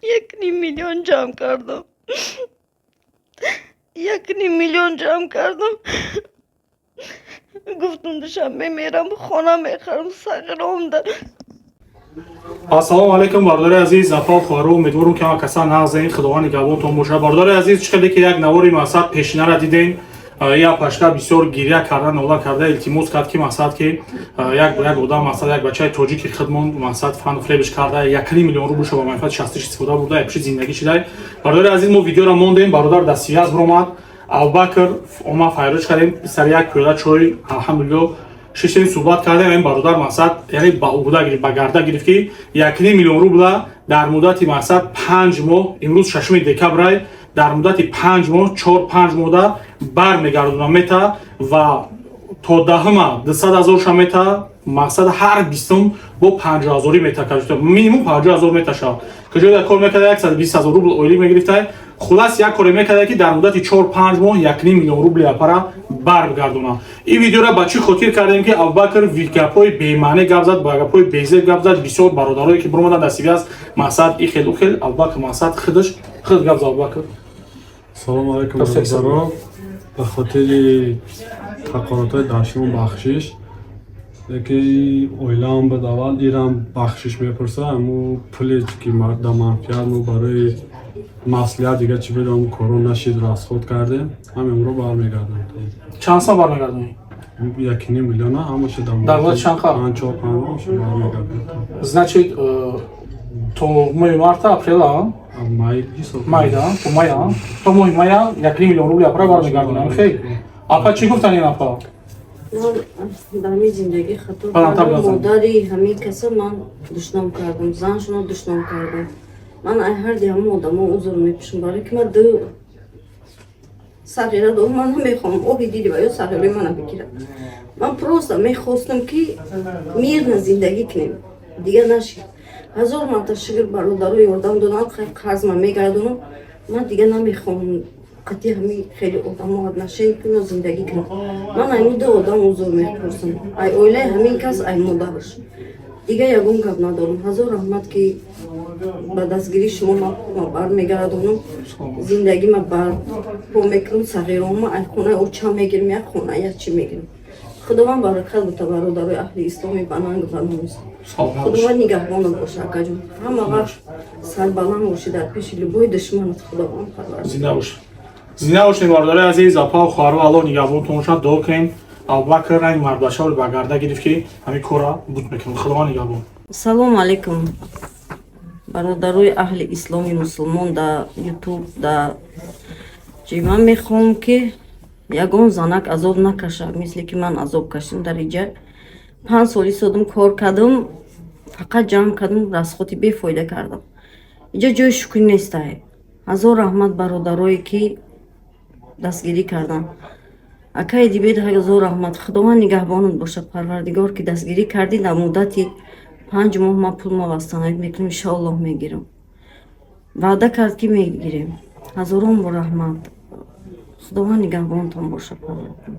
1,5 миллион ҷамъ кардам, 1,5 миллион ҷамъ кардам. Гуфтум, Душанбе мерам, хона мехарам сағиромда. Ассалому алайкум, бародари азиз, апа, хоҳару. Умедворум, ки ҳама каса нағзен, Худованд нигаҳбонтон бошад. Бародари азиз, чӣ хеле ки як навори мақсад пешинара дидем, я пашка бисёр гиря карда, нола карда, илтимос кард, ки мақсад ки як одам, мақсад як бачаи тоҷики хидмон, мақсад фану фребиш карда, 1,5 миллион рублшо ба манфиати шахсиш истифода бурда, пиши зиндагӣ шидай. Бародари азиз, мо видеоро мондем, бародар дар связь биромад, Абубакр омад, файрош кардем, сари як пиёла чой, алҳамдулилло, шиштем, суҳбат кардем. Ин бародар мақсад, яъне ба уҳда гирифт, ба гарда гирифт, ки 1,5 миллион рубла дар муддати мақсад 5 моҳ, имрӯз 6 декабрай, дар муддати 5 моҳ, 4-5 моҳда бармегардона мета ва то 10-ма 200 ҳазорша мета, мақсад ҳар 20-ум бо 50 ҳазорӣ мета, минимум 50 ҳазор мета шавад. Куҷода кор мекарда, 120 ҳазор рубл ойлик мегирифта. Хулас, як коре мекарда, ки дар муддати 4-5 моҳ 1,5 миллион рубли апара барбигардона. Ин видеора ба чӣ хотир кардем, ки Абубакр гапҳои бемаъне гап зад, ба гапҳои безеб гап зад. Бисёр бародарое ки биромаданд дар связь, мақсад и хел, у хел. Абубакр мақсад худаш худ гап зад, Абубакр. Салому алайкум, бародаро. Ба хотири ҳақоратҳои дар шумо бахшиш, яки оилаам буд, аввал ирам бахшиш мепурса. Аму пуле ки дар манфиат мо барои маслиҳат, дига чӣ бидам, коро нашид, расход кардем, ҳаминро бармегардам. Чанд сом бармегардонӣ? 1,5 миллиона ҳамаша. Дар муддати чанд қабл? Панҷ, 4-5 ҳамаша бармегардам. Значит, то моҳи марта, апрела? Май ҳисоб. Майда, то мая, то моҳи мая 1,5 миллион рубли апара бармегардонам. Хей, апа, чӣ гуфтан ин апа? Ман дар ҳамин зиндагӣ хато Баландтар кардам. бизан. Модари ҳамин каса ман душном кардам, заншуно душном кардам. Ман ай ҳарди ҳамон одамо узр мепӯшам, барое ки ман ду сағира дорам. Ман намехоҳам оҳи дили ва ё сағираи мана бигирад. Ман просто мехостам, ки мирно зиндагӣ кунем, дигар нашид. Ҳазор марта шукр, бародаро ёрдам доданд. Қарз ман мегардонам. Ман дигар намехоҳам қатъи ҳамин хеле одамо отношение кунам, зиндагӣ кунам. Ман айму ду одам узр мепурсам: ай оилаи ҳамин кас, ай модараш. Дигар ягон гап надорам. Ҳазор раҳмат, ки ба дастгирии шумо ман бармегардонам, зиндагима барпо мекунам, сағирома ай хонаи очам мегирам, як хона, як чӣ мегирам. Худованд баракат бута, бародарои аҳли исломи бананг ба номус. Худованд нигаҳбонат боша, акаҷон. Ҳама вақт сарбаланд бошӣ дар пеши любой душманат. Худованд парвар. Зинда бош, зинда бошед, бародари азиз, апа, хоҳару. Аллоҳ нигаҳбонтон бошад. Дуо кунем, Абубакр ранги мардбачаро ба гарда гирифт, ки ҳамин корра буд мекунем. Худованд нигаҳбон. Салому алайкум, бародарои аҳли исломи мусулмон да Ютуб да ҷи. Ман мехоҳам, ки ягон занак азоб накашад, мисле ки ман азоб кашидам. Дар иҷа 5 сол истодам, кор кардам, фақат ҷамъ кардам, расходи бефоида кардам. Иҷа ҷои шукрӣ нестай. Ҳазор раҳмат бародарое, ки дастгирӣ карданд. Акаи Дибед, ҳазор раҳмат, Худованд нигаҳбонат бошад, Парвардигор, ки дастгирӣ кардӣ. Дар муддати 5 моҳ ман пулма восстановить мекунам, иншоаллоҳ, мегирам. Ваъда кард, ки мегирем. Ҳазорон бор раҳмат, Худованд нигаҳбонатон бошад, Парвардигор.